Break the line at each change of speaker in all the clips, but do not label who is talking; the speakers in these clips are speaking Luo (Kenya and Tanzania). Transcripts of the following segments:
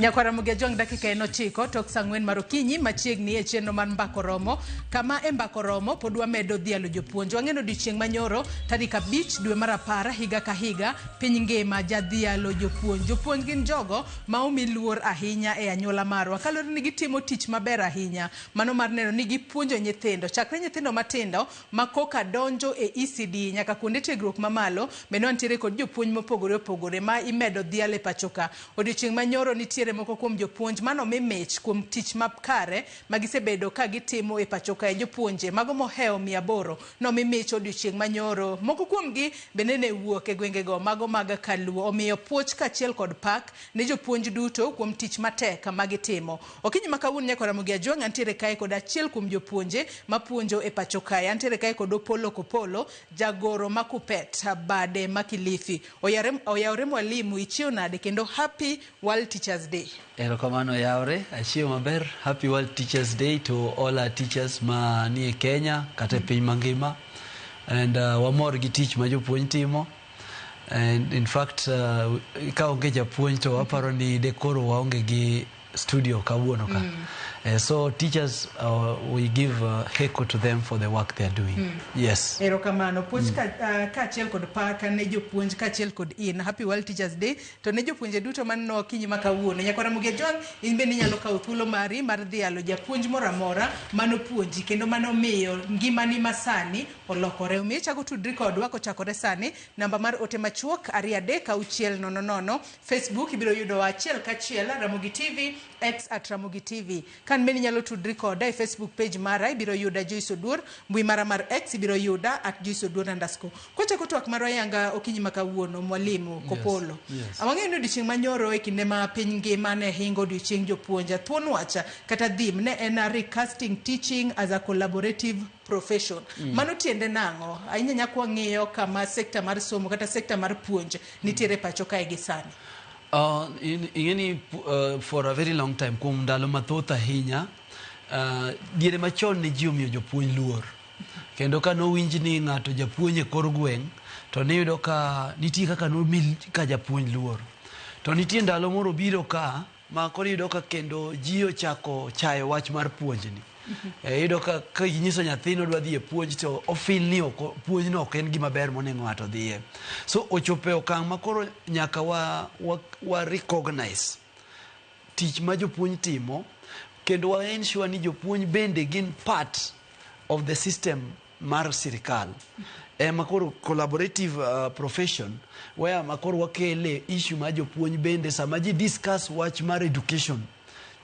Nyakwar Ramogi Ajwang' dakika en 9 tok saa 4 mar okinyi machiegni e chenro mar Mbako Romo. Kama e Mbako Romo pod wamedo dhialo jopuonj. Wang'eno odiochieng' manyoro tarik 5 dwe mar 10 higa ka higa piny ngima jadhialo jopuonj. Jopuonj gin jogo ma omi luor ahinya e anyuola marwa kaluwore ni gitimo tich maber ahinya mano mar neno ni gipuonjo nyithindo chakre nyithindo matindo ma koka donjo e ECD nyaka kuonde tiegruok mamalo bende wantiere kod jopuonj mopogore opogore ma imedo dhial e pachoka. Odiochieng' manyoro nitiere moko kuom jopuonj manomi mich kuom tich makare magisebedo ka gitimo e pacho kae. Jopuonje mago mohewo 800 nomi mich odiochieng' manyoro. Moko kuomgi bende ne wuok e gwengego mago mag Kaluo. Omiyo puoch kaachiel kod pak ne jopuonj duto kuom tich matek magitimo. Okinyi ma kawuono nyaka Ramogi Ajwang' antiere kae kod achiel kuom jopuonje mapuonjo e pacho kae. Antiere kae kod Opollo Kopolo, jagoro ma Kupet, bade ma Kilifi. Oyare, oyawre mwalimu, ichiew nade kendo happy World Teachers Day.
Erokamano yawre, achiew maber. Happy World Teachers Day to all our teachers ma nie Kenya kata e piny mangima. And wamor gi tich ma jopuonj timo. And in fact, ka onge japuonj to waparo ni de koro waonge gi studio kawuono ka. So teachers, we give heko to them for the work they are doing. Yes.
Erokamano. Puonj kaachiel kod pak ne jopuonj kaachiel kod in. Happy World Teachers Day to ne jopuonje duto maneno okinyi ma kawuono. Nyakwar Ramogi Ajwang', in bende inyalo kawo thuolo mari mar dhialo japuonj moro amora manopuonji kendo manomiyo ngimani masani olokore. Omiyo ichako tudri kodwa kochakore sani, namba mar ote machuok 23600, Facebook ibiro yudowa achiel kachiel Ramogi TV, X at Ramogi TV. Kan bende inyalo tudri koda e Facebook page mara ibiro yuda Joyce Oduor, mbui mara mar X ibiro yuda at Joyce Oduor underscore. Kochako twak marwa yanga okinyi ma kawuono, mwalimu Kopolo.
Yes.
Wang'eyo ni odiochieng' manyoro e kinde ma piny ngima ne hingo odiochieng' jopuonj, thuon wach kata theme ne en recasting teaching as a collaborative profession. Mano tiende nang'o? Ahinya nyaka wang'iyo kama sekta mar somo kata sekta mar puonj nitiere pacho kae gi sani.
Ing'e ni for a very long time, kuom ndalo mathoth ahinya, diere machon ne ji omiyo jopuonj luor. Kendo ka nowinj ni ng'ato japuonj e kor gweng', to niyudo ka nitie kaka nomi ka japuonj luor. To nitie ndalo moro biro ka ma koro iyudo ka kendo ji ochako chayo wach mar puonjni. Iyudo ka inyiso nyathi ni odwa dhi e puonj to o feel ni ok puonjno ok en gima ber monego ng'ato dhiye. So ochopo e okang' ma koro nyaka wa recognize tich ma jopuonj timo kendo wa ensure ni jopuonj bende gin part of the system mar sirikal. Ema koro collaborative profession where ma koro wakele issue mar jopuonj bende sama ji discuss wach mar education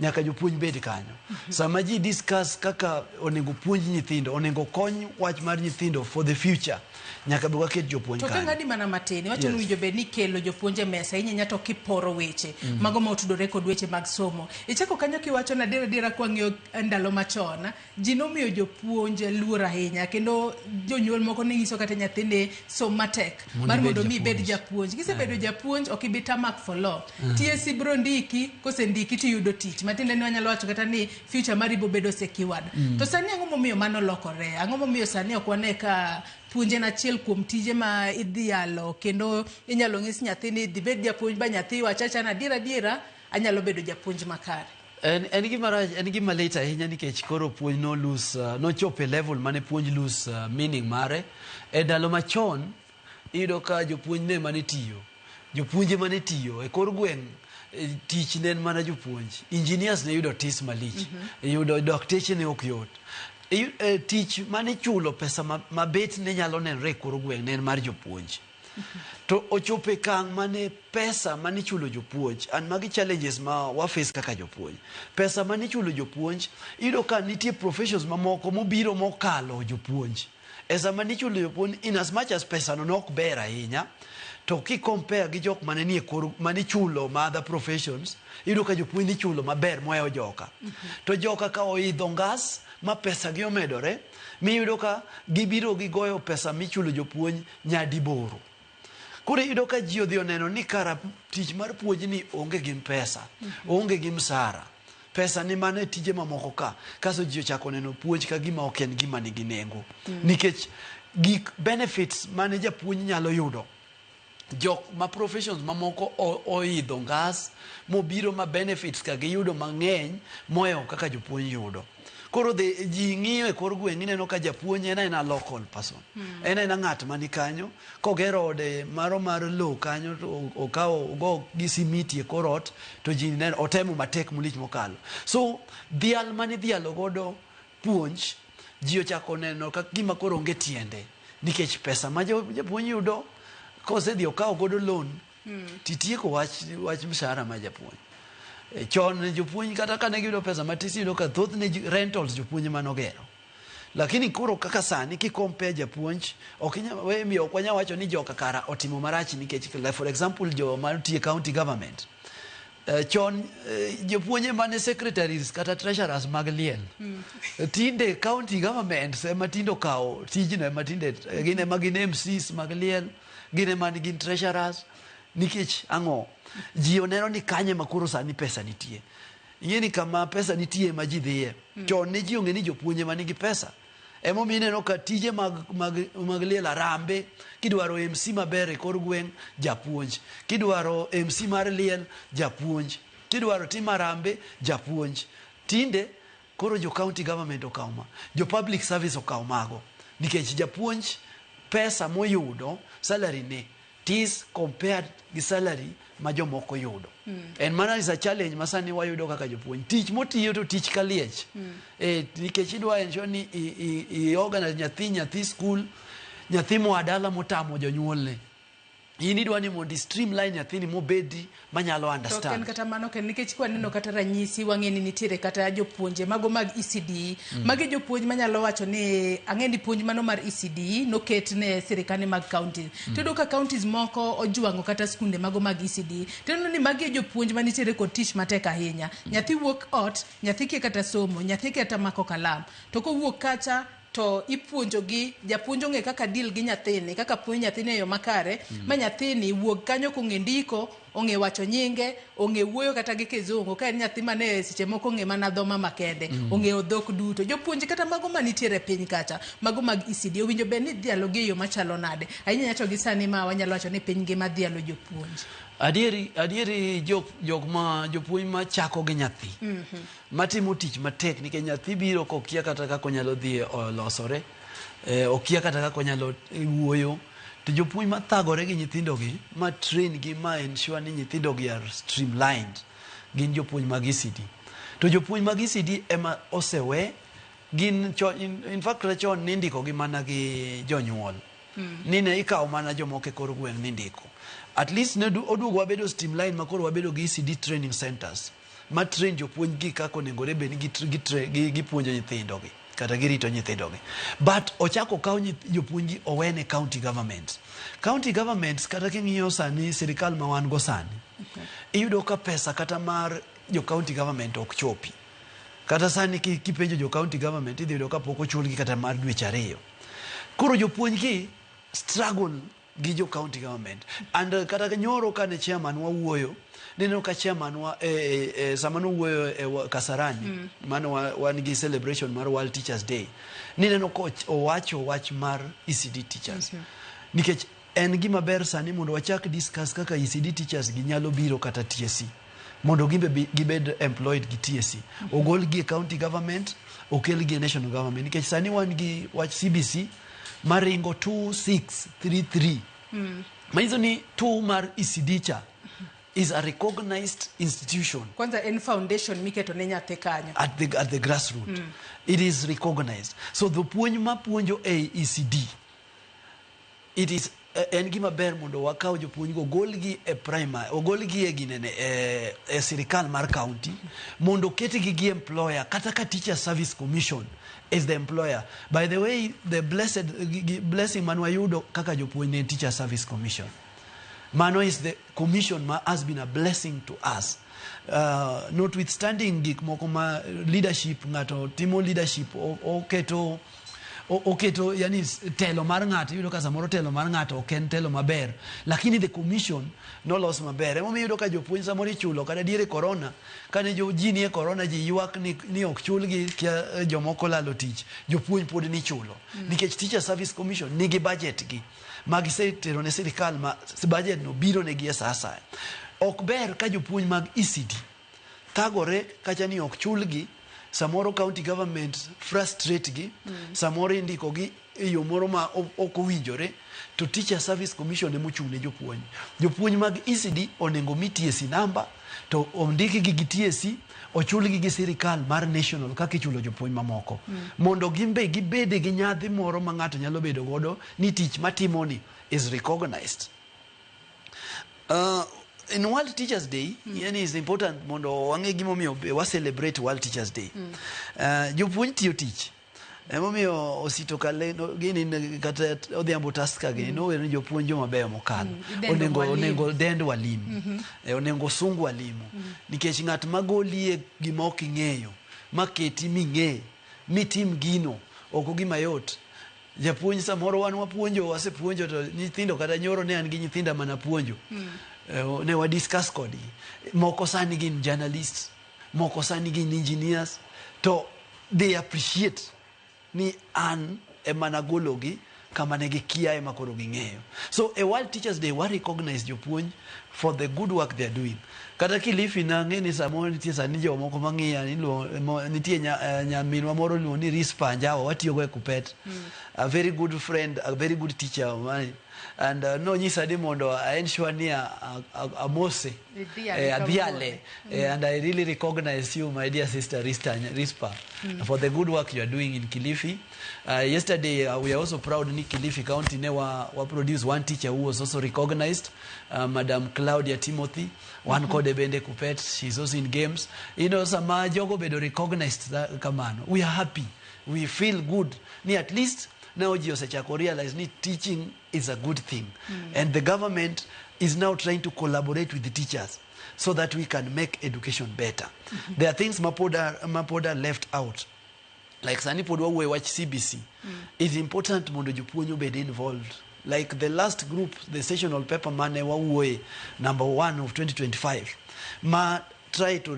nyaka jopuonj bed kanyo. Sama ji discuss kaka onego puonj nyithindo, onego kony wach mar nyithindo for the future, nyaka be waket jopuonj
To
kanyo.
kang'adi mana matin, iwacho ni owinjo bed ni ikelo jopuonj e mesa, inyenya to kiporo weche mago ma otudore kod weche mag somo. Ichako kanyo kiwacho ni adier adiera kwang'iyo ndalo machon, ji nomiyo jopuonj luor ahinya kendo jonyuol moko ne nyiso kata nyathi ni som matek mar mondo mi ibed japuonj. Kisebedo japuonj ok ibi tamak for long. TSC bro ndiki, kosendiki tiyudo tich. Matiende ni wanyalo wacho kata ni future mari bo bedo secured. To sani ang'o momiyo mano lokore? Ang'o momiyo sani ok wane ka puonj en achiel kuom tije ma idhialo kendo inyalo nyis nyathi ni dhi bed japuonj ba nyathi wach acha ni adiera adiera anyalo bedo japuonj makare.
En gima rach, en gima lit ahinya nikech koro puonj no lose, nochopo e level mane puonj lose meaning mare. E ndalo machon iyudo ka jopuonj ne mane tiyo, jopuonje mane tiyo e kor gweng' tich ne en mana jopuonj. Engineers ne yudo tis malich, yudo dakteche ne ok yot. Tich mane ichulo pesa mabet ne nyalo nenore e kor gweng' ne en mar jopuonj. To ochopo e kang' mane pesa mane ichulo jopuonj, and magi challenges ma wa face kaka jopuonj. Pesa mane ichulo jopuonj, iyudo ka nitie professions mamoko mobiro mokalo jopuonj. E sama nichulo jopuonj, in as much as pesa no ne ok ber ahinya, to ki compare gi jok mane nie kor, mane ichulo ma other professions, iyudo ka jopuonj nichulo maber mohewo joka. To joka ka oidho ngas ma pesa gi omedore, miyudo ka gibiro gigoyo pesa michulo jopuonj nyadiboro. Koro iyudo ka ji odhi oneno ni kara tich mar puonj ni onge gi pesa, onge gi msara. Pesa ni mana e tije mamoko ka. Kaso ji ochako neno puonj ka gima ok en gima nigi nengo. Nikech gik benefits mane japuonj nyalo yudo Jok ma professions mamoko oidho ngas mobiro ma benefits ka giyudo mang'eny mohewo kaka jopuonj yudo. Koro ji ng'iyo e kor gweng', ineno ka japuonj en aena local person. En aena ng'at mani kanyo, kogero ode maro mar lowo kanyo to okawo ogo gi simiti e kor ot to ji neno otemo matek malich mokalo. So dhial mane idhialo godo puonj, ji ochako neno ka gima koro onge tiende nikech pesa ma japuonj yudo kosedhi okawo godo loan titieko wach mshahara mar japuonj. Chon jopuonj kata kane giyudo pesa matis, iyudo ka thothne rentals jopuonj ema nogero. Lakini koro kaka sani ki compare japuonj, ok inya we miyo ok wanyal wacho ni joka kara otimo marach nikech, like for example, joma tiyo e county government. Chon jopuonj ema ne secretaries kata treasurers mag liel. Tinde county governments ema tinde okawo tijno, ema tinde gin ema gin MCs mag liel, gin ema gin treasurers. Nikech ang'o? Ji oneno ni kanye ma koro sani pesa nitie. Ing'e ni kama pesa nitie ema ji dhiye. Chon ne ji ong'e ni jopuonj ema nigi pesa. Emomiyo ineno ka tije mag liel arambe, kidwaro MC maber e kor gweng', japuonj. Kidwaro MC mar liel, japuonj. Kidwaro timo arambe, japuonj. Tinde koro jo county government okawo ma. Jo public service okawo mago. Nikech japuonj pesa moyudo, salary ne, tis compared gi salary ma jomoko yudo. En mana is a challenge ma sani wayudo kaka jopuonj. Tich motiyo to tich ka liech. Nikech idwa ensure ni i organize nyathi school, nyathi moa dala motamo jonyuolne. In idwa ni mondo i streamline nyathini mobedi manyalo
To ok en
understand.
Kata mano kende, nikech kwaneno kata ranyisi, wang'e ni nitiere kata jopuonje mago mag ECD. Magi jopuonj manyalo wacho ni ang'e ni puonj mano mar ECD noket ne sirikande mag counties. To iyudo ka counties moko ojwang'o kata skunde mago mag ECD. To ineno ni magi e jopuonj manitiere kod tich matek ahinya. Nyathi wuok ot, nyathi kia kata somo, nyathi kia kata mako kalam. To kowuok kacha to ipuonjogi, japuonj ong'e kaka deal gi nyathini, kaka puonj nyathini e yo makare, ma nyathini wuog kanyo kong'e ndiko, ong'e wacho nyinge, ong'e wuoyo kata gi kizungu, ka en nyathi mane seche moko ong'e mana dho mama kende, ong'eyo dhok duto. Jopuonj kata mago manitiere e piny kacha, mago mag ECD, owinjo bed ni idhialo gi e yo machalo nade? Ahinya to gi sani ma wanyalo wacho ni piny ngima dhialo jopuonj.
Adieri jok ma jopuonj ma chako gi nyathi matimo tich matek nikech nyathi biro kokia kata kaka onyalo dhi olosore, okia kata kaka onyalo wuoyo, to jopuonj mathagore gi nyithindo gi ma train gi ma ensure ni nyithindo gi are streamlined gin jopuonj mag ECD. To jopuonj mag ECD ema osewe gin in fact kata chon nindiko gi mana gi jonyuol. Ni ne ikawo mana jomoko e kor gweng' nindiko. At least ne oduogo wabedo streamline ma koro wabedo gi ECD training centers ma train jopuonj gi kaka onegore bed ni gipuonjo nyithindo gi kata girito nyithindo gi. But ochako okaw jopuonj gi owene county governments. County governments kata king'iyo sani sirikal ma wan go sani, iyudo ka pesa kata mar jo county government ok chopi. Kata sani kipenjo jo county government, idhi yudo ka pok ochulgi kata mar dweche 2. Koro jopuonj gi struggle gi jo county government. And kata nyoro kane chairman wa wuoyo, nineno ka chairman wa sama nowuoyo e Kasarani, mano wan gi celebration mar World Teachers Day, nineno ka owacho wach mar ECD teachers. Nikech en gima ber sani mondo wachak discuss kaka ECD teachers gi nyalo biro kata TSC. Mondo gimbe gibed employed gi TSC. Ogol gi e county government, okel gi e national government. Nikech sani wan gi wach CBC maringo 2633. Manyiso ni 2 mar ECD cha is a recognized institution.
Kwanza en foundation miketo ne nyathi kanyo.
At the grassroots. It is recognized. So the puonj ma puonjo e ECD, it is en gima ber mondo wakaw jopuonj go ogolgi e primary, ogolgi e ginene e sirikal mar county mondo oketgi gi employer, kata ka Teacher Service Commission is the employer. By the way, the blessed blessing man wayudo kaka jopuonj ne en Teacher Service Commission. Mano is the commission ma has been a blessing to us. Notwithstanding gik moko ma leadership, ng'ato timo leadership, oketo Oketo yani telo mar ng'ato, iyudo ka samoro telo mar ng'ato ok en telo maber, lakini the commission nolos maber. Emomiyo iyudo ka jopuonj samoro ichulo kata diere corona, kane jo ji nie corona ji ywak ni ok chulgi, kia jomoko lalo tich, jopuonj pod nichulo. Nikech Teacher Service Commission nigi budget gi ma gisetero ne sirikal, ma budget no biro negi e sa asaya. Ok ber ka jopuonj mag ECD thagore kacha ni ok chulgi, samoro county government frustrate gi, samoro indiko gi e yo moro ma ok owinjore, to Teacher Service Commission ema ochung' ne jopuonj. Jopuonj mag ECD onego mi TSC number to ondikgi gi TSC, ochulgi gi sirikal mar national kaka ichulo jopuonj mamoko, mondo gin be gibede gi nyadhi moro ma ng'ato nyalo bedo godo ni tich matimoni is recognized. In World Teachers Day, yani is important mondo wang'e gimomiyo be wa celebrate World Teachers Day. Jopuonj tiyo tich. Emomiyo Osito Kale no, gini kata Odhiambo Tusker gini nowero ni jopuonj joma beyo mokalo.
Idendo
Onego
mwalimu.
Onego dend walimu. Onego sung walimu. Nikech ng'at magolie gima ok ing'eyo, maketi ming'e, mitim gino, ok gima yot. Japuonj samoro wan wapuonjo, wasepuonjo to nyithindo kata nyoro ne an gi nyithinda mana puonjo. Ne wa discuss kodgi. Moko sani gin journalists, moko sani gin engineers, to they appreciate ni an ema nagologi kama ne gikia ema koro ging'eyo. So e World Teachers Day wa recognize jopuonj for the good work they are doing. Kata Kilifi nang'e ni samoro nitie sani jomoko mang'iya nitie nyaminwa moro iluongo ni Rispa Anjawa, watiyogo e Kupet. A very good friend, a very good teacher of mine. And nonyisa ni mondo a ensure ni amose.
Idhiale
Adhiale. And I really recognize you, my dear sister Rispa, for the good work you are doing in Kilifi. Yesterday, we are also proud ni Kilifi County ne wa produce one teacher who was also recognized, Madam Claudia Timothy. One kode bende Kupet, she's also in games. Sama jogo bedo recognized kamano, we are happy. We feel good. Ni at least now ji osechako realize ni teaching is a good thing. And the government is now trying to collaborate with the teachers so that we can make education better. There are things mapoda left out. Like sani pod wawuoye wach CBC. It's important mondo jopuonj obed involved. Like the last group, the sessional paper mane wawuoye, number 1 of 2025, ma try to,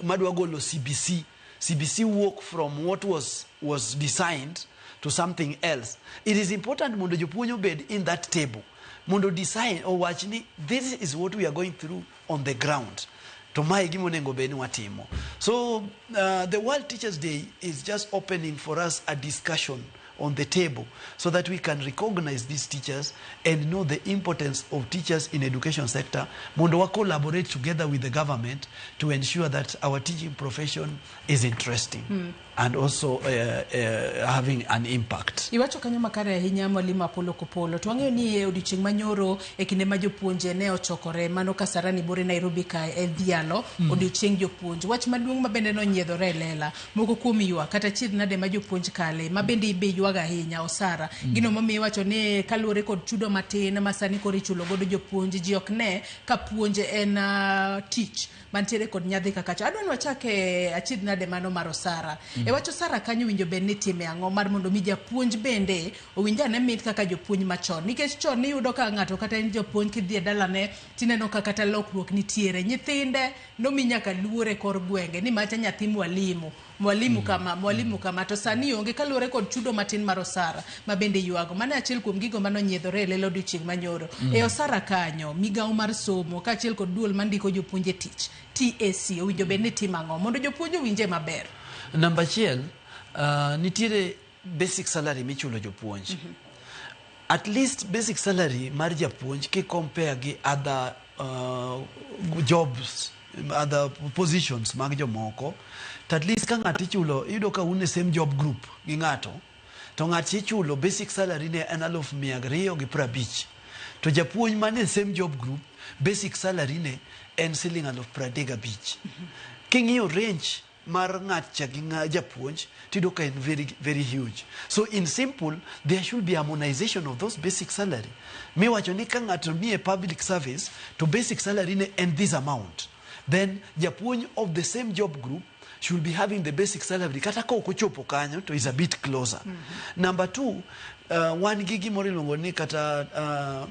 madwa golo CBC. CBC work from what was designed to something else. It is important mondo jopuonj obed in that table. Mondo design owach ni this is what we are going through on the ground. To mae gima onego bed ni watimo. So the World Teachers Day is just opening for us a discussion on the table so that we can recognize these teachers and know the importance of teachers in education sector. Mondo wa collaborate together with the government to ensure that our teaching profession is interesting and also having an impact.
Iwacho kanyo makare ahinya, mwalimu Apollo Kopolo. To wang'eyo ni e odiochieng' manyoro e kinde ma jopuonje ne ochokore mano Kasarani Bore Nairobi ka e dhialo odiochieng' jopuonj. Wach maduong' ma bende nonyiedhore e lela, moko kuom ywak kata chiedh nade ma jopuonj kale, ma bende ibe ywago ahinya osara. Gino momiyo iwacho ni kaluwore kod chudo matin ma sani koro ichulo godo jopuonj, ji ok ne ka puonj en tich mantiere kod nyadhi kaka cha. Adwa ni wachak e achiedh nade mano mar osara. E wach osara kanyo winjo bed ni time ang'o mar mondo mi japuonj bende owinj ane mit kaka jopuonj machon. Nikech chon iyudo ka ng'ato kata en japuonj kidhi e dalane tineno ka kata lokruok nitiere. Nyithinde nomi nyaka luor e kor gwenge ni macha nyathi mwalimu. Mwalimu kama, mwalimu kama, to sani onge kaluwore kod chudo matin mar osara ma bende ywago. Mano e achiel kuom gigo manonyiedhore e lelo odiochieng' manyoro. E osara kanyo, migawo mar somo kaachiel kod duol mandiko jopuonj e tich, TSC, owinjo bed ni timo ang'o mondo jopuonj owinje maber?
Namba achiel, nitiere basic salary michulo jopuonj. At least basic salary mar japuonj ki compare gi other jobs, other positions mag jomoko, to at least ka ng'ato ichulo, iyudo ka un e same job group gi ng'ato, to ng'at ichulo basic salary ne en aluf mia ariyo gi prabich. To japuonj man e same job group, basic salary ne en siling aluf pradek gabich. King'iyo range mar ng'at cha gi japuonj, tiyudo ka en very, very huge. So in simple, there should be harmonization of those basic salary. Miwacho ni ka ng'ato nie public service, to basic salary ne en this amount. Then japuonj of the same job group should be having the basic salary kata ka ok ochopo kanyo to is a bit closer. Number two, wan gi gimoro iluongo ni kata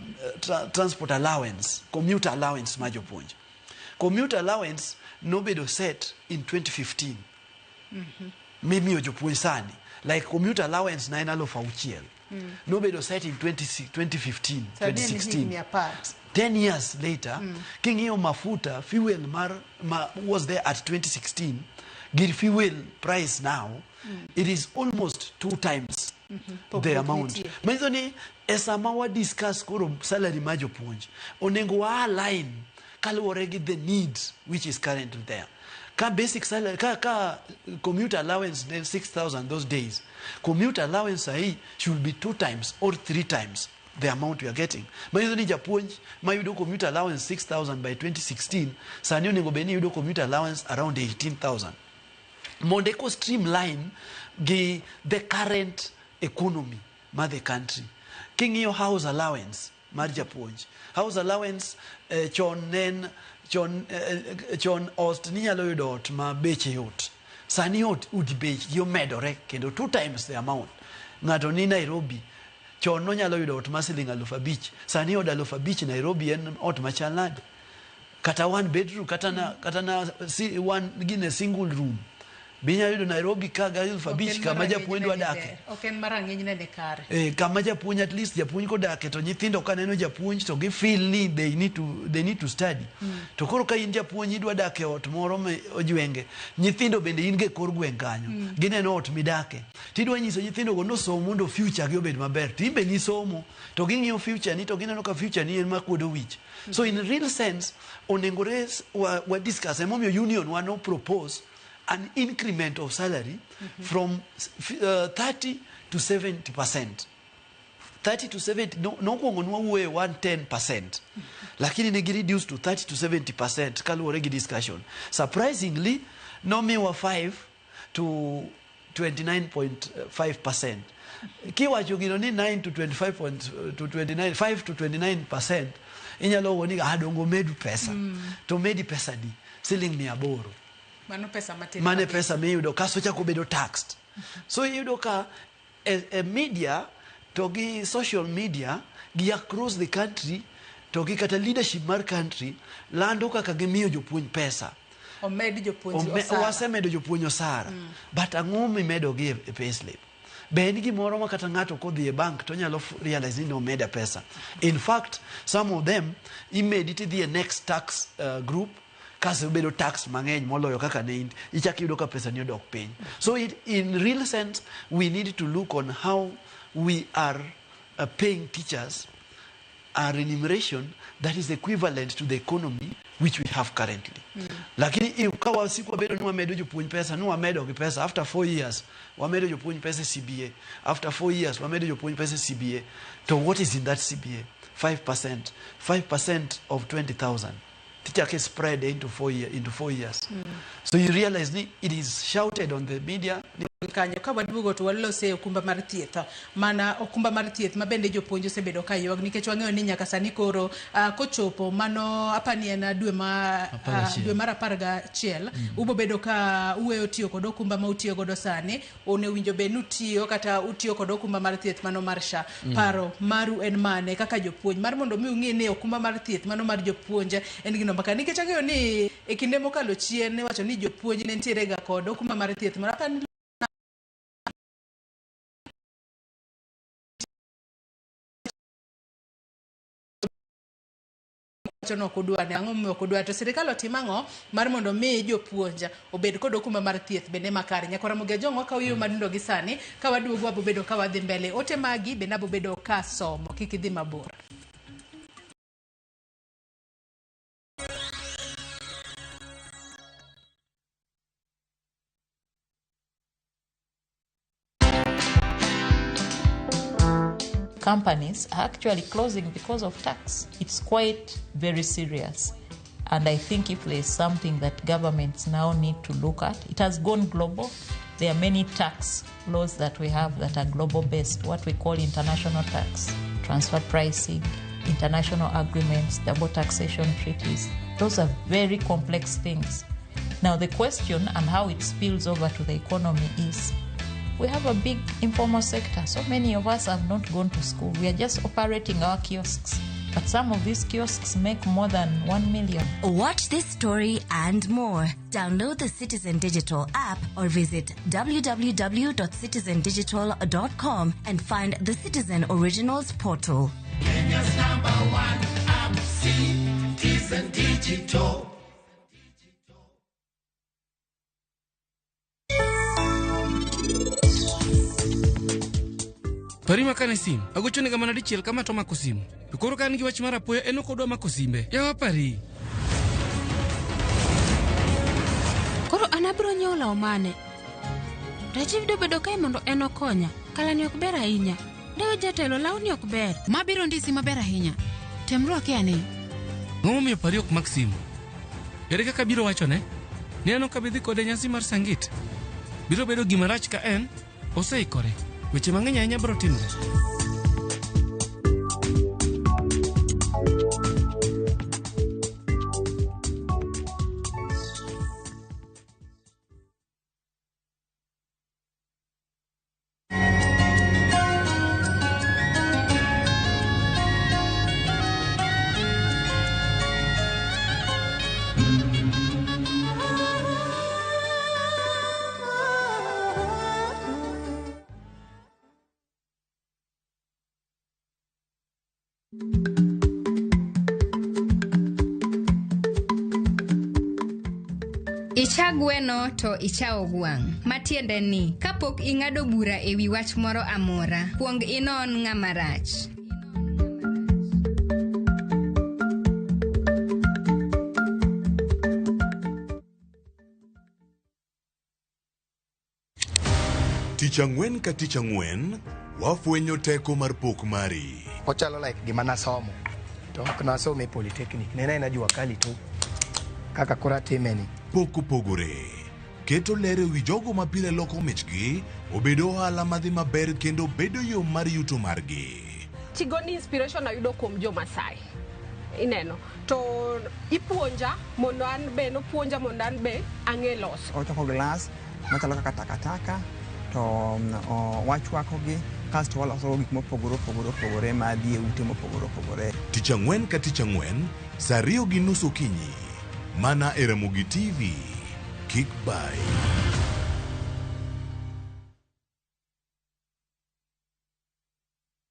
transport allowance, commuter allowance mar jopuonj. Commuter allowance nobedo set in 2015 mimiyo jopuonj sani. Like commuter allowance na en 6,000. Nobedo set in 20, 2015,
Sani en
2016.
higni 10.
10 years later, king'iyo mafuta fuel mar ma was there at 2016 gi fuel price now, it is almost two times the
Pogruok
amount.
nitie.
Manyiso ni e sama wa discuss koro salary mar jopuonj, onego wa align kaluwore gi the need which is currently there. Ka basic salary ka commuter allowance ne 6000 those days, commuter allowance sahi should be two times or three times the amount we are getting. Manyiso ni japuonj mayudo commuter allowance 6000 by 2016 sani onego bed ni yudo commuter allowance around 18,000 mondo eko streamline gi the current economy mar the country. King'iyo house allowance mar japuonj, house allowance chon ne en chon ot ninyalo yudo ot ma beche yot. Sani ot udi bechgi omedore kendo two times the amount. Ng'ato ni Nairobi chon nonyalo yudo ot mar siling 5,000, sani od 5,000 Nairobi en ot machal nade? Kata one bedroom kata na si, one gine single room be inyalo yudo Nairobi ka ga 5,000 kama japuonj dwa dake.
Ok en marang'iny ne ni kare.
Kama japuonj, at least japuonj kodake to nyithindo kaneno japuonj to gi feel ni they need to study. To koro ka in japuonj idwa dak e ot moro ma ojwenge, nyithindo bende in go e kor gweng' kanyo, gineno ot midake tidwa nyiso nyithindo go nosom mondo future gi obed maber, to in be nisomo to ging'iyo future ni to gineno ka future ni en makuodo wich. So in real sense onengore wa discuss. Emomiyo union wa no propose an increment of salary from 30 to 70%. 30 to 70 no, nokwongo nwawuoye 110%, lakini ne gi reduce to 30 to 70% kaluwore gi discussion. Surprisingly nomiwa 5 to 29.5%. Kiwacho gino ni 9 to 25 point, to 29, 5 to 29%, inyalo wuo ni adongo medu pesa. To medi pesa di siling 800.
Mano pesa matin.
Mane
kabisa.
Pesa miyudo kaso chako bedo taxed. So iyudo ka e media to gi social media gi across the country to gi kata leadership mar country lando kaka gimiyo jopuonj pesa.
Omed jopuonj osara.
Wasemedo jopuonj osara, but ang'o mimedogi e payslip? Be en gimoro ma kata ng'ato kodhi e bank to nyalo realize ni nomeda pesa? In fact, some of them imedi tidhi e next tax group kaso bedo tax mang'eny moloyo kaka ne in ichak iyudo ka pesa ni odok piny. So in real sense we need to look on how we are paying teachers a remuneration that is equivalent to the economy which we have currently. Lakini ka wasiko wabedo ni wamedo jopuonj pesa, ni wamedo gi pesa after 4 years, wamedo jopuonj pesa e CBA, after 4 years wamedo jopuonj pesa e CBA, to what is in that CBA? 5%, 5% of 20,000 tichake spread into 4 years. So you realize ni it is shouted on the media ni
Kanyo ka waduogo to walose e okumba mar thieth, mana okumba mar thieth ma bende jopuonj osebedo ka ywak nikech wang'eyo ni nyaka sani koro kochopo mano apani en dwe ma
11.
Dwe mar 11 ubo bedo ka uweyo tiyo kod okumba ma utiyo godo sani. Onego winjo bed ni utiyo kata utiyo kod okumba mar thieth mano mar SHA. Paro maru en mane kaka jopuonj mar mondo mi ung'e ni okumba mar thieth mano mar jopuonj en gino maka nikech ang'eyo ni e kinde mokalo chien ne wacho ni jopuonj ne nitiere ga kod okumba mar thieth mar apani wacho ni ok udwa ne ang'o momiyo ok udwa to sirikal otim ang'o mar mondo mi jopuonj obed kod okumba mar thieth bende makare. Nyakwara Ramogi Ajong' wakawo yo madindo gi sani ka waduogo wabobedo ka wadhi mbele ote magi bende abobedo ka somo kik idhi mabor.
Companies are actually closing because of tax. It's quite very serious. And I think if there's something that governments now need to look at, it has gone global. There are many tax laws that we have that are global based, what we call international tax, transfer pricing, international agreements, double taxation treaties. Those are very complex things. Now, the question and how it spills over to the economy is we have a big informal sector. So many of us have not gone to school. We are just operating our kiosks. But some of these kiosks make more than 1 million.
Watch this story and more. Download the Citizen Digital app or visit www.citizendigital.com and find the Citizen Originals portal.
Kenya's number one app, Citizen Digital.
Pari makane simu. Agochone ga mana dichiel kama to mako simu. To koro ka an gi wach mar apoya en ok odwa mako simbe. Yawa pari.
Koro an abiro nyiewo law mane? Rajiv dobedo kae mondo en okonya. Kalani ok ber ahinya. Ndewe jatelo lawni ok ber.
Ma biro ndisi maber ahinya. Tem rwake ane.
Ang'o momiyo Pari ok mak simu? Ere kaka abiro wachone? Ni an ok abi dhi kode e nyasi mar Sangit? Biro bedo gima rach ka en oseikore. Weche mang'eny ahinya biro timre.
Icha gweno to icha ogwang'. Matiende ni, kapok ing'ado bura e wi wach moro amora, kuong inon ng'ama rach.
Tich ang'wen ka tich ang'wen, wafwenyo teko mar pok mari.
Ochalo like gima nasomo to ok nasome e polytechnic ne en aena jua kali to kaka koro atime ni.
Pok opogore. Keto ler e wi jogo ma pile loko michgi obed ohala madhi maber kendo bedo yo mar yuto margi.
Tigoni inspiration ayudo kuom jo Masai. Ineno. To ipuonja mondo an be nopuonja mondo an be ang'e loso.
Ochoko glass machalo kaka takataka to wachwakogi kasto waloso gik mopogore opogore opogore madhi e ute mopogore opogore.
Tich ang'wen ka tich ang'wen saa ariyo gi nus okinyi mana e Ramogi TV. Kik bayi.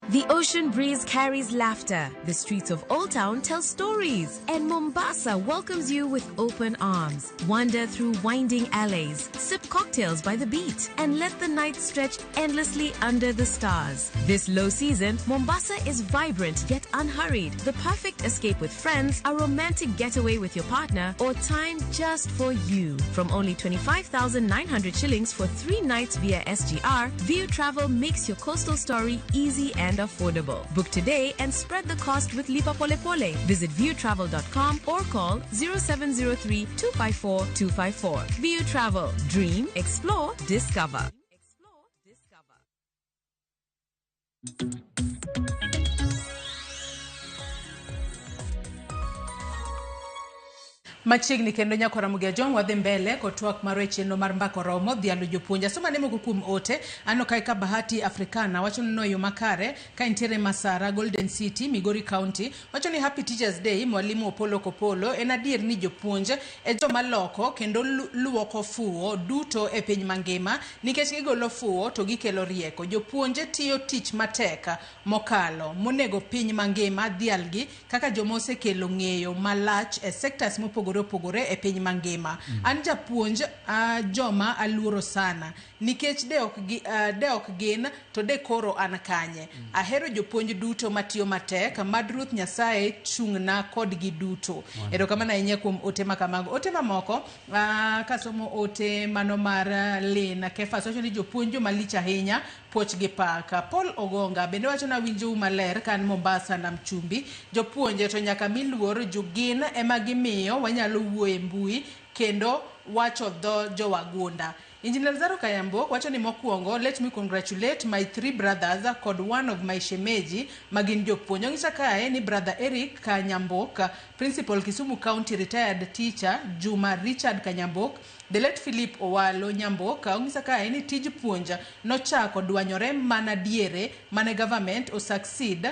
The ocean breeze carries laughter. The streets of Old Town tell stories. And Mombasa welcomes you with open arms. Wander through winding alleys, sip cocktails by the beach, and let the night stretch endlessly under the stars. This low season, Mombasa is vibrant yet unhurried. The perfect escape with friends, a romantic getaway with your partner, or time just for you. From only 25,900 shillings for three nights via SGR, View Travel makes your coastal story easy and affordable. Book today and spread the cost with Lipa Pole Pole. Visit viewtravel.com or call 0703 254 254. View Travel. Dream, explore, discover.
Machiegni kendo nyakora Ramogi Ajwang' wadhi mbele kod twak marwa e chenro mar mbaka oromo dhialo jopuonj. Asoma ne moko kuom ote aneno kae ka Bahati Africana wacho ni no yo makare ka entiere Masara Golden City Migori County wacho ni Happy Teachers Day Mwalimu Opolo Kopolo en adier ni jopuonj e joma loko kendo luoko fuwo duto e piny mangima nikech gigolo fuwo to gikelo rieko. Jopuonj tiyo tich matek mokalo monego piny mangima dhialgi kaka joma osekelo ng'eyo malach e sectors mopogore opogore e piny mangima. An japuonj joma aluoro sana nikech de ok gi, de ok gin to de koro an kanye. Ahero jopuonj duto matiyo matek, mad Ruoth Nyasaye chung'na kodgi duto. Erokamano ahinya kuom ote ma kamago. Ote mamoko, kasomo ote mano mar Lin Kefas wacho ni jopuonj joma lich ahinya, puoch gi pak. Paul Ogonga bende wacho ni awinjou maler ka an Mombasa nam chumbi. Jopuonje to nyaka mi luor ju gin ema gimiyo wanyalo wuoyo e mbui kendo wacho dho jowagunda. Engineer Lazaro Kayambo wacho ni mokwongo, let me congratulate my three brothers kod one of my shemeji magin jopuonj. Onyisa kae ni brother Eric Kanyambok, principal Kisumu County retired teacher Juma Richard Kanyambok, the late Philip Owalo Nyambok. Onyisa kae ni tij puonj nochako dwanyore mana diere mane government o succeed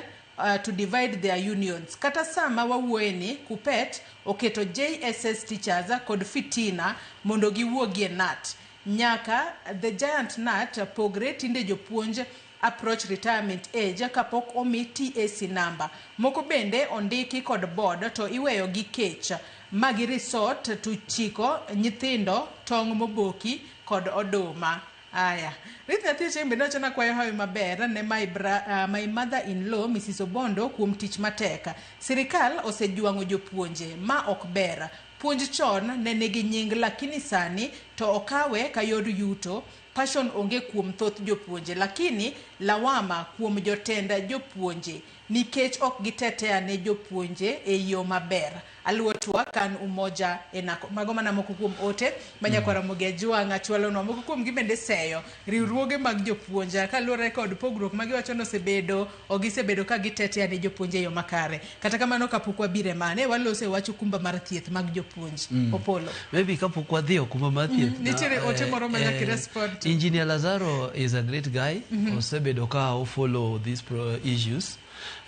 to divide their unions. Kata sama wawuoye ni Kuppet oketo JSS teachers kod fitina mondo giwuogie KNUT. Nyaka the giant KNUT pogre tinde jopuonj approach retirement age kapok omi TSC number. Moko bende ondiki kod board to iweyo gi kech magi resort to chiko nyithindo tong' moboki kod oduma. Aya. Ruth Nyathi Ochieng' bende wacho nakwayo hawi maber ne my mother-in-law Mrs. Obondo kuom tich matek. Sirikal osejwang'o jopuonje ma ok ber. Puonj chon ne nigi nying lakini sani to okawe ka yor yuto. Passion onge kuom thoth jopuonje lakini lawama kuom jotend jopuonje nikech ok gitetea ne jopuonje e yo maber. Aluo twak kan umoja enako. Mago mana moko kuom ote ma nyakwara Ramogi Ajwang' chwalonwa. Moko kuom gi bende seyo riwruoge mag jopuonj kaluwore kod pogruok ma giwacho ni osebedo ok gisebedo ka gitetea ne jopuonj e yo makare. Kata kamano kapok wabire mane waloso e wach okumba mar thieth mag jopuonj. Opolo.
Maybe kapok wadhi e okumba mar thieth.
Nitiere ote moro ma nyaka irespond to.
Engineer Lazaro is a great guy. Osebedo ka o follow these issues.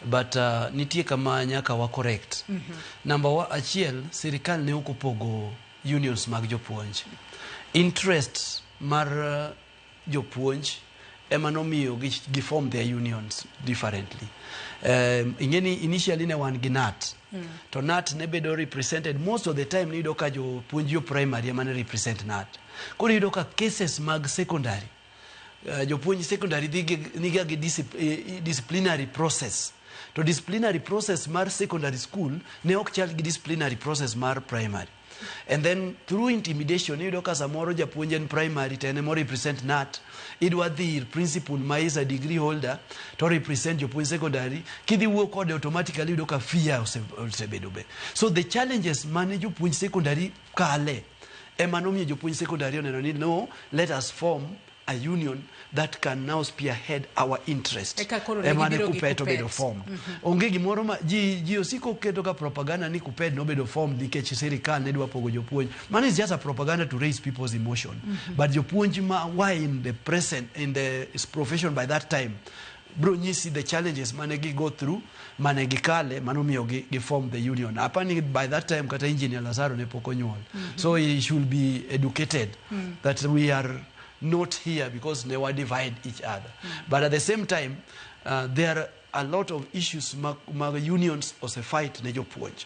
But nitie kama nyaka wa correct. Number achiel, sirikal ne ok opogo unions mag jopuonj. Interest mar jopuonj ema nomiyo gi form their unions differently. Ing'e ni initially ne wan gi KNUT. To KNUT ne bedo represented most of the time niyudo ka jopuonj yo primary ema ne represent KNUT. Koro iyudo ka cases mag secondary jopuonj secondary dhi niga gi disciplinary process. To disciplinary process mar secondary school ne ok chal gi disciplinary process mar primary. And then through intimidation iyudo ka samoro japuonj en primary to en ema represent KNUT. Idwa dhi ir principal ma is a degree holder to represent jopuonj secondary. Kidhi wuo kode automatically iyudo ka fear osebedo be. So the challenges mane jopuonj secondary kale ema nomiyo jopuonj secondary oneno ni no, let us form a union that can now spearhead our interest.
Eka koro ne
Ema ne
gibiro gi
Kuppet obedo
Kuppet.
formed. Onge gimoro ma ji osiko keto ka propaganda ni Kuppet nobedo formed nikech sirikal ne dwa pogo jopuonj. Mano is just a propaganda to raise people's emotion. But jopuonj ma were in the present, in the profession by that time, bro nyisi the challenges mane gi go through, mane gikale, manomiyo gi form the union. Apani by that time kata Engineer Lazaro ne pok onyuol. So he should be educated that we are not here because they were divide each other. But at the same time, there are a lot of issues ma unions ose fight ne jopuonj.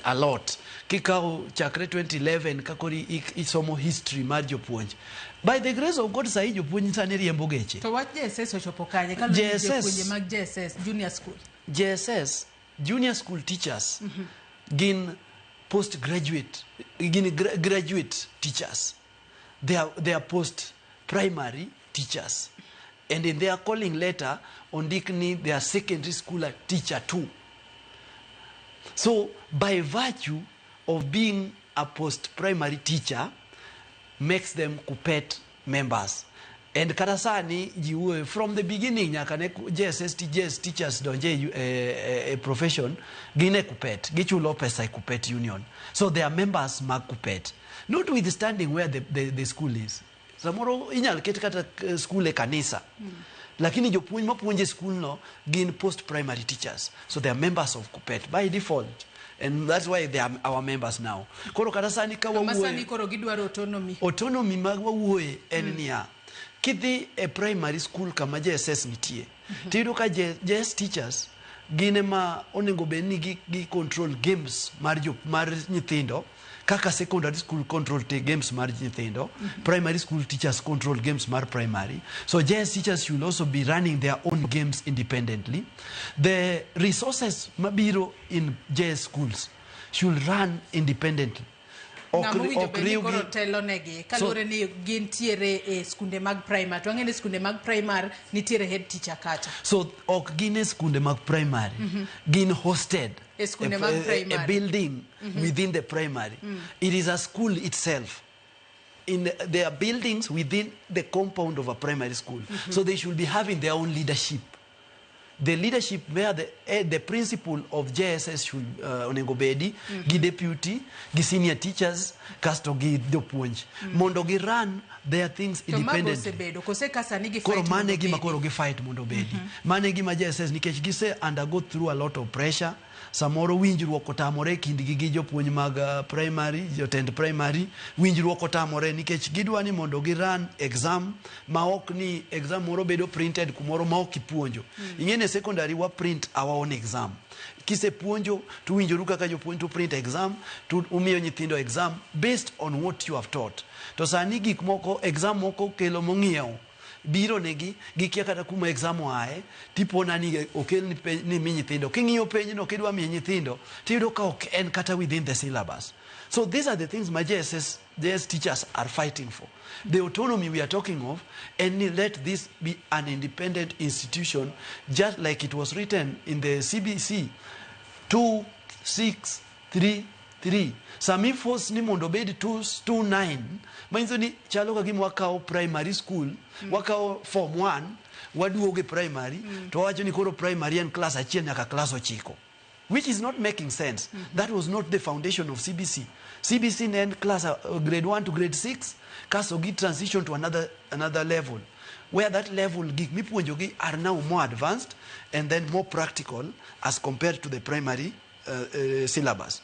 A lot. Kikawo chakre 2011 kakori isomo history mar jopuonj. By the grace of God sahi jopuonj sani riembo geche.
To wach JSS ochopo kanye? Kaluwore gi
JSS.
jopuonje mag JSS junior school.
JSS, junior school teachers, gin postgraduate, gin graduate teachers. They are post-primary teachers. And in their calling letter, ondik ni they are secondary school teacher too. So, by virtue of being a post-primary teacher, makes them Kuppet members. And kata sani, ji wuoyo, from the beginning, nyaka ne JSS JS teachers donje e profession, gin e Kuppet, gichulo pesa e Kuppet union. So they are members mag Kuppet. Notwithstanding where the school is. Samoro inyal ket kata school e kanisa. Lakini jopuonj mapuonjo e school no gin post-primary teachers. So they are members of Kuppet by default. And that's why they are our members now. Koro kata sani ka
Kama
wawuoyo
sani koro gidwaro autonomy.
Autonomy mag wawuoye en niya, kidhi e primary school kama JSS nitie, tiyudo ka JS teachers gin ema onego bed ni gi control games mar nyithindo, kaka secondary school control te games mar nyithindo, primary school teachers control games mar primary. So JS teachers should also be running their own games independently. The resources mabiro in JS schools should run independently.
Ng'ama owinjo
Ok
bed ni
riwgi
koro telo negi, kaluwore ni gintiere e skunde mag primary. To wang'e ni skunde mag primary nitiere head teacher kacha.
So ok gin e skunde mag primary, gin hosted
E skunde mag
a
primary.
building within the primary. It is a school itself. in their buildings within the compound of a primary school. So they should be having their own leadership. The leadership where the principal of JSS should onego bedi, gi deputy, gi senior teachers, kasto gi jopuonj. Mondo gi run their things
To mago
independently.
osebedo kose ka sani gi
Koro
fight
mane
mondo
gima
obedi?
koro gi fight mondo obedi. Mane gima JSS nikech gise undergo through a lot of pressure. Samoro winjruok otamore e kindgi gi jopuonj mag primary, jotend primary, winjruok otamore nikech gidwa ni mondo gi run exam ma ok ni exam moro bedo printed kumoro ma ok ipuonjo. Ing'e ni secondary wa print our own exam. Kisepuonjo to uwinjoru kaka jopuonj to print exam to umiyo nyithindo exam based on what you have taught. To sani gik moko exam moko kelo mong'iew biro negi gikia kata kuma exam oaye tipona ni okel ni, penj, ni mi nyithindo king'iyo penjno kidwa miyo nyithindo tiyudo ka ok en kata within the syllabus. So these are the things my JS teachers are fighting for. The autonomy we are talking of, and let this be an independent institution, just like it was written in the CBC 2 6 3 3. Sami force ni mondo obed 2 2 9 manyiso ni chalo ka gima wakawo primary school, wakawo form 1 waduogo e primary, to wawacho ni koro primary en class achiel nyaka class 9, which is not making sense. That was not the foundation of CBC. CBC ne en class grade 1 to grade 6, kasto gi transition to another level, where that level gik mipuonjogi are now more advanced and then more practical as compared to the primary syllabus.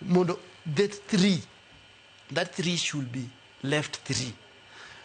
Mondo that three should be left three.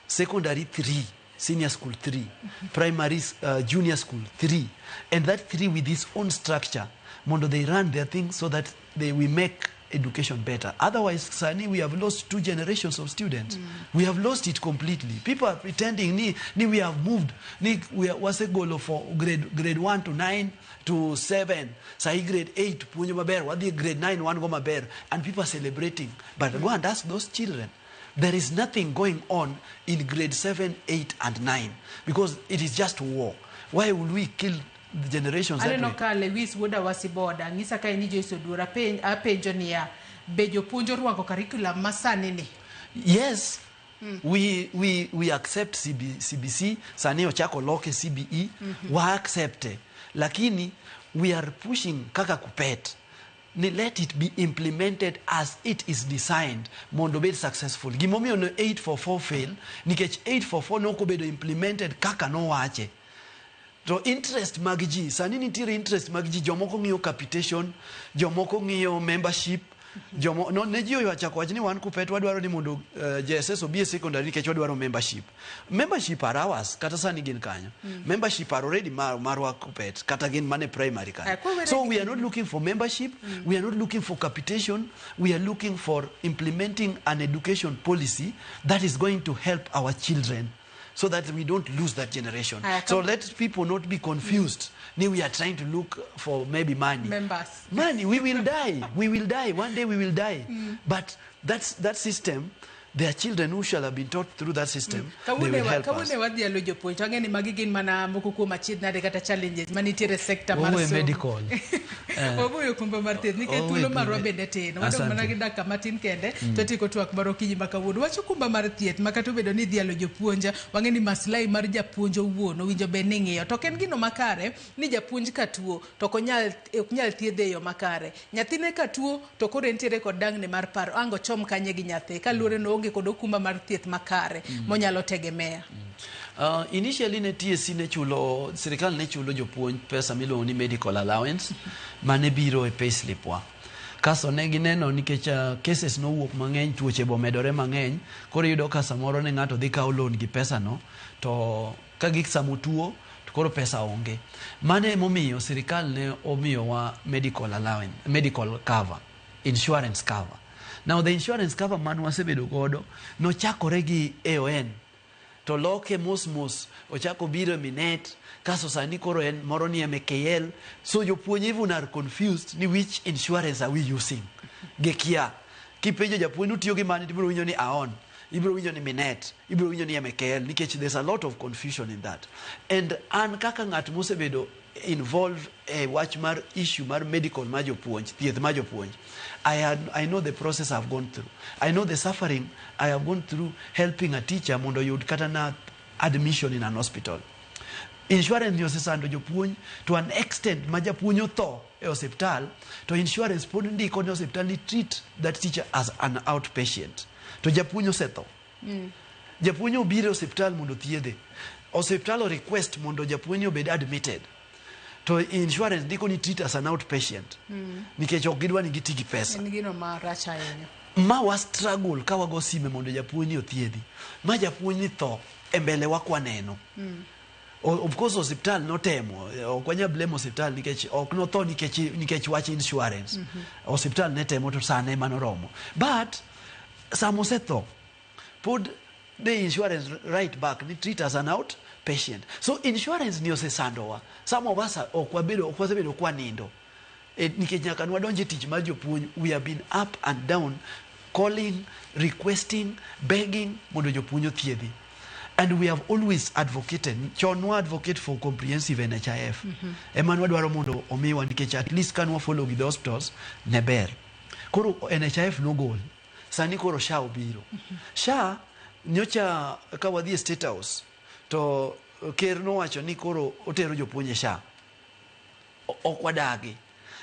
Secondary three, senior school three, primary, junior school three, and that three with its own structure. Mondo they run their things so that they will make education better. Otherwise, sani we have lost two generations of students. We have lost it completely. People are pretending ni we have moved. Ni we are wasegolo for grade 1 to 9 to 7. Sahi grade 8 puonjo maber, wadhi grade 9 wan go maber, and people are celebrating. But go and ask those children. There is nothing going on in grade 7, 8 and 9 because it is just war. Why would we kill the generations that
Aneno
way?
ka Lewis wuod Awasi Boda ng'isa ka en ni Joyce Oduor apenjo niya, be jopuonj orwako curriculum masani ni?
Yes. We accept CBC, sani ochako loke CBE, wa accept, lakini we are pushing kaka KUPPET ni let it be implemented as it is designed mondo obed successful. Gimomiyo no 844 fail nikech 844 nokobedo implemented kaka nowache. To interest mag ji sani nitiere, interest mag ji, jomoko ng'iyo capitation, jomoko ng'iyo membership, jomo, no, ne ji ochako wach ni wan KUPPET wadwaro ni mondo JSS obi e secondary nikech wadwaro membership. Membership are ours, kata sani gin kanyo. Membership are already marwa KUPPET, kata gin mane primary kanyo.
Ah, kwa
So we are not looking for membership, we are not looking for capitation, we are looking for implementing an education policy that is going to help our children so that we don't lose that generation.
Aya,
So let people not be confused. Ni we are trying to look for maybe money.
Members.
Money, we will die. We will die. One day we will die. But that system, there are children who shall have been taught through that system. They will help us.
Kawuono wadhialo jopuonj to ang'e ni magi gin mana moko kuom achiedh nade kata challenges manitiere e sector mar
Wawuoyo
somo.
medical.
Wawuoyo kumba mar thieth nikech
Wawuoyo
thuolo marwa
kumbe.
bende tin. Wadong' mana
Asante.
gi dakika matin kende to tieko twak mar okinyi ma kawuono. Wach okumba mar thieth ma kata obedo ni idhialo jopuonj, wang'e ni maslahi mar japuonj owuon owinjo bed ni ing'iyo. To ok en gino makare ni japuonj ka tuo to ok nyal thiedhe e yo makare. Nyathine ka tuo to koro entiere kod dangni mar paro ang' ochom kanye gi nyathi kaluwore ni oonge kod okumba mar thieth makare monyalo tegemea.
Initially ne TSC ne chulo, sirikal ne chulo jopuonj pesa miluongo ni medical allowance mane biro e payslip wa. Kasto ne gineno nikech cases nowuok mang'eny, tuoche bomedore mang'eny, koro iyudo ka samoro ne ng'ato dhi kawo loan gi pesa no, to ka gik samotuo to koro pesa onge. Mano emomiyo sirikal ne omiyowa medical allowance, medical cover, insurance cover. Now the insurance cover man wasebedo godo nochakore gi AON to loke mos mos ochako biro e Minet, kasto sani koro en moro ni MKL. So jopuonj even are confused ni which insurance are we using. Gikia kipenjo japuonj utiyo gi mane, tibiro winjo ni AON. Ibiro winjo ni Minet, ibiro winjo ni MKL nikech there's a lot of confusion in that. And an kaka ng'at mosebedo involved e wach mar issue mar medical mar jopuonj, thieth mar jopuonj, I know the process I've gone through. I know the suffering I have gone through helping a teacher mondo oyud kata na admission in an hospital. Insurance ni osesando jopuonj to an extent ma japuonj otho e osiptal to insurance pod ndiko ne osiptal ni treat that teacher as an outpatient. To japuonj osetho. Japuonj obiro e osiptal mondo othiedhe. Osiptal o request mondo japuonj obed admitted. To insurance ndiko ni treat as an outpatient. Nikech ok gidwa ni giti gi pesa.
En gino marach ahinya.
Ma wa struggle ka wago sime mondo japuonj ni othiedhi. Ma japuonj ni tho e mbele wa kwaneno. Of course osiptal notemo, ok wanyal blame osiptal nikech ok notho nikech wach insurance. Osiptal ne temo to sane ema noromo. But sama osetho, pod the insurance write back ni treat as an outpatient. So insurance ni osesandowa. Some of us ok wabedo ok wasebedo kwanindo. Nikech nyaka nwadonj e tich mar jopuonj, we have been up and down calling, requesting, begging mondo jopuonj othiedhi. And we have always advocated, chon nwa advocate for comprehensive NHIF. Ema nwadwaro mondo omiwa nikech at least ka nwa follow with the hospitals ne ber. Koro NHIF nogol. Sani koro SHA obiro. SHA nyocha ka wadhi e State House to ker nowacho ni koro otero jopuonj e SHA. Ok wadagi.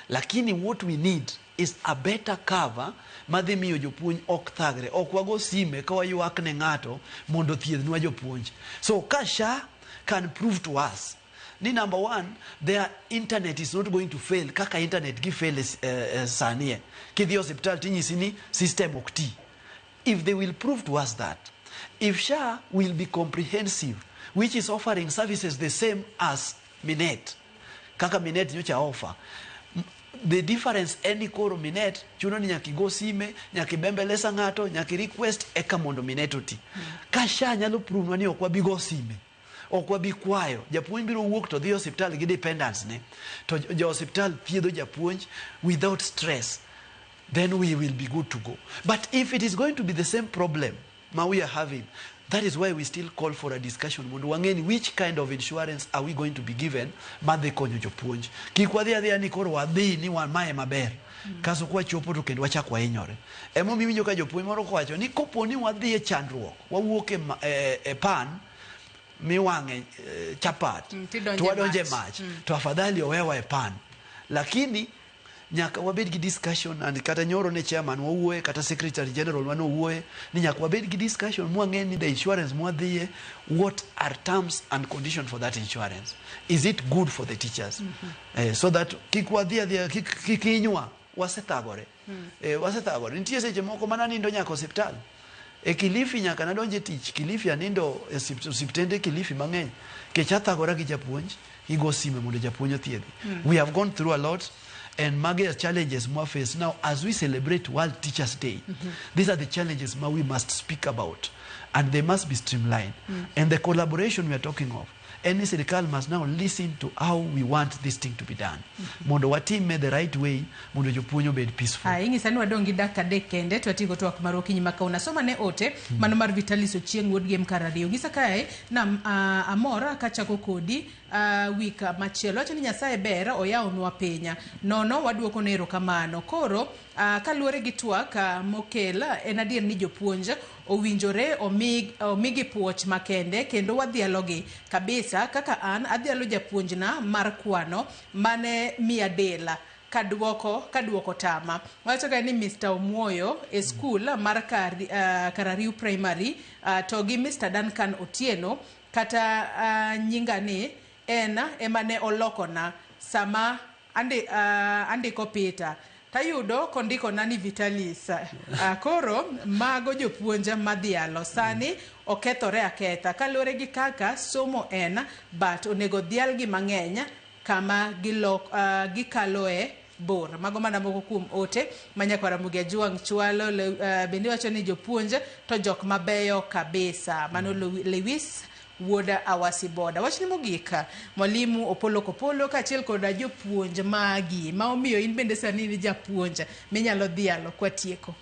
Lakini what we need is a better cover madhi miyo jopuonj ok thagre. Ok wago sime ka waywak ne ng'ato mondo othiedhnwa jopuonj. So ka SHA can prove to us ni number one, their internet is not going to fail kaka internet gi fail sani e. Kidhi e osiptal tinyisi ni system ok ti. If they will prove to us that, if SHA will be comprehensive, which is offering services the same as Minet, kaka Minet nyocha offer, the difference en ni koro Minet chuno ni nyaka igo sime, nyaka ibembelesa ng'ato, nyaka i request eka mondo Minet oti. Ka SHA nyalo prove nwa ni ok wabi go sime, ok wabi kwayo, japuonj biro wuok to dhi e osiptal gi dependants ne, to jo osiptal thiedho japuonj without stress, then we will be good to go. But if it is going to be the same problem ma we are having, that is why we still call for a discussion mondo wang'e ni which kind of insurance are we going to be given madhi konyo jopuonj. Kik wadhi adhiya ni koro wadhi ni wan mae maber. Kaso kwachopo to kendo wachak wahinyore. Emomiyo iwinjo ka jopuonj moro kowacho ni kopo ni wadhi e chandruok, wawuok e pan miwang'e chapat, to wadonjo e mach, to afadhali owewa e pan. Lakini nyaka wabed gi discussion and kata nyoro ne chairman wawuoye kata secretary general mane owuoye ni nyaka wabed gi discussion mwang'e ni the insurance mwadhiye, what are terms and condition for that insurance, is it good for the teachers? So that kik wadhi adhiya kik hinywa. Wasethagore. Wasethagore. Nitie seche moko mana nindo nyaka osiptal e Kilifi, nyaka nadonje tich Kilifi anindo e osiptende Kilifi mang'eny kech athagora gi japuonj, igo sime mondo japuonj othiedhi. We have gone through a lot and magi are challenges mwa face now as we celebrate World Teachers Day. These are the challenges ma we must speak about and they must be streamlined. And the collaboration we are talking of, any sirikal must now listen to how we want this thing to be done mondo watime the right way mondo jopuonj obed peaceful.
Ah, ing'isa ni wadong' gi dakika 3 kende to watieko twak mar okinyi ma kawuono. Asoma ne ote mano mar Vitalis Ochieng' wuod Gem kar ariyo. Ng'isa kae na amor kachako kodi wik machielo. Wacho ni Nyasaye ber oyawonwa piny. Nono waduoko ne erokamano. Koro kaluwore gi twak mokel, en adier ni jopuonj owinjore omigi puoch makende kendo wadhialogi kabisa. Kaka an adhialo japuonjna mar kwano mane miya del kaduoko tama. Wacho ka ni Mr. Omuoyo e skul mar Karariu Primary, to gi Mr. Duncan Otieno kata nyinga ni en ema ne olokona sama andiko Peter tayudo kondikona ni Vitalis. Koro mago jopuonj madhialo sani okethore aketha kaluwore gi kaka somo en, but onego dhialgi mang'eny kama gikaloe bor. Mago mana moko kuom ote ma nyakwar Ramogi Ajwang' chwalo. Bende wacho ni jopuonj to jok mabeyo kabisa. Mano Lewis wuod Awasi Boda. Wachni mogik, mwalimu Opolo Kopolo kaachiel koda jopuonj magi ma omiyo in bende sani in japuonj minyalo dhialo kwatieko.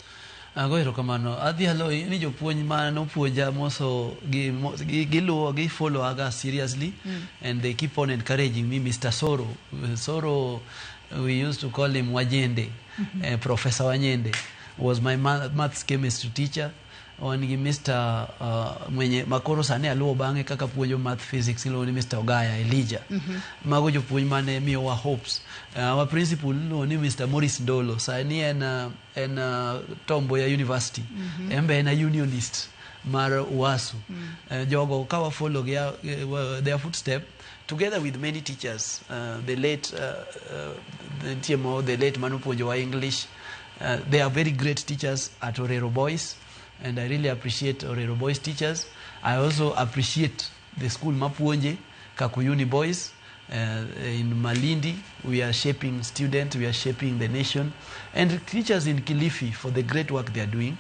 Ago erokamano. Adhialo ni jopuonj ma nopuonja moso gi, gi, giluwo gi follow aga seriously and they keep on encouraging me. Mr. Soro, Soro, we used to call him Wajende. Professor Wanyende was my maths chemistry teacher. Wan gi Mr. Mwenye makoro sani aluwo bang'e kaka puonjo math physics iluongo ni Mr. Ogaya Elijah. Mago jopuonj mane miyowa hopes. Our principal iluongo ni Mr. Morris Ndolo sani en Tom Mboya University. En be en a unionist mar UASU. Jogo ka wa follow their footstep together with many teachers, the late nitie mo the late manopuonjowa English. They are very great teachers at Orero Boys and I really appreciate Orero Boys teachers. I also appreciate the school mapuonje, Kakuyuni Boys, in Malindi. We are shaping students, we are shaping the nation, and teachers in Kilifi for the great work they are doing.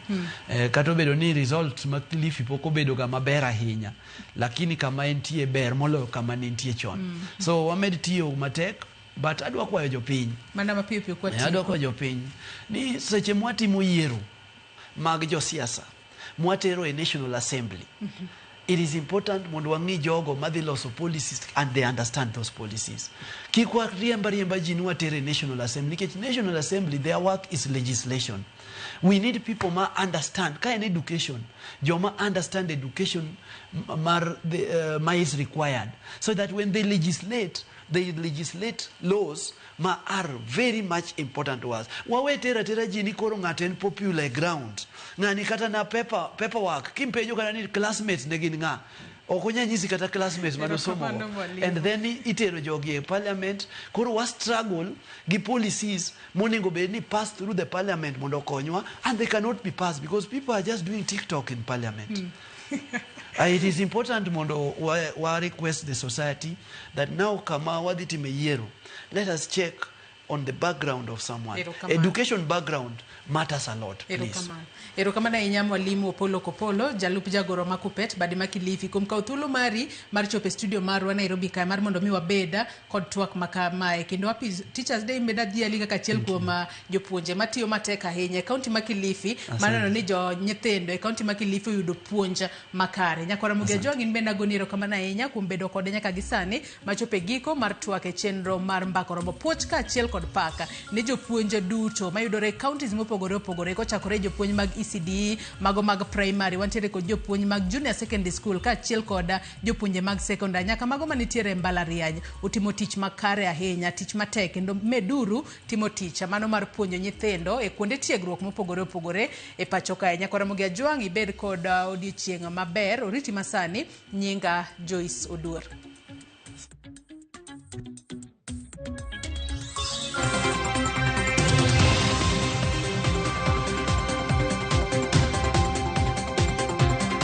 Kata obedo ni results mag Kilifi pok obedo ga maber ahinya, lakini kama entie ber moloyo kama ne entie chon. So wamed tiyo matek, but adwa kwayo jopiny
Mana mapiyo piyo kwa
adwa kwayo jopiny ni seche mwatimo yiero mag josiasa mwatero e National Assembly, it is important mondo wang'i jogo madhi loso policies and they understand those policies. Kik wariemba riemba ji ni watero e National Assembly, nikech National Assembly, their work is legislation. We need people ma understand ka en education, joma understand education mar the, ma is required, so that when they legislate, they legislate laws ma are very much important to us. Wawe tera tera ji ni koro ng'ato en popular e ground, ng'ani kata na paperwork kimpenjo kata ni classmates ne gin ng'a, ok onya nyisi kata classmates manosomo.
Erokamano, mwalimu.
And then itero jogi e parliament, koro wa struggle gi policies monego bed ni pass through the parliament mondo okonywa, and they cannot be passed because people are just doing TikTok in parliament. It is important mondo wa request the society that now kama wadhi time yiero, let us check on the background of someone.
Erokamano.
Education background matters a lot, please.
Erokamano. Erokamano ahinya, mwalimu Opolo Kopolo, jalup jagoro ma Kupet, badi ma Kilifi, kuom kawo thuolo mari mar chopo e studio marwa Nairobi kae mar mondo mi wabed kod twak makamae. Kendo happy Teachers Day med adhiali kaka achiel kuom jopuonje matiyo matek ahinya e kaunti ma Kilifi, maneno ni jo nyithindo e kaunti ma Kilifi oyudo puonj makare. Nyakwara Mugia Jwang' in bende agoni erokamano ahinya kuom bedo kode nyaka gi sani machopo e giko mar twak e chenro mar Mbaka Oromo. Puoch kaachiel kod paka ne jopuonj duto mayudore e counties mopogore opogore, kochakore e jopuonj mag ECDE, mago mag primary, wantiere kod jopuonj mag junior secondary school kaachiel kod jopuonje mag secondary nyaka mago manitiere e mbalariany. Utimo tich makare ahinya, tich matek, kendo meduru timo tich mano mar puonjo nyithindo e kuonde tiegruok mopogore opogore e pacho kae. Nyakwara Ramogi Ajwang', ibed kod odiochieng' maber. Oriti masani, nyinga Joyce Oduor.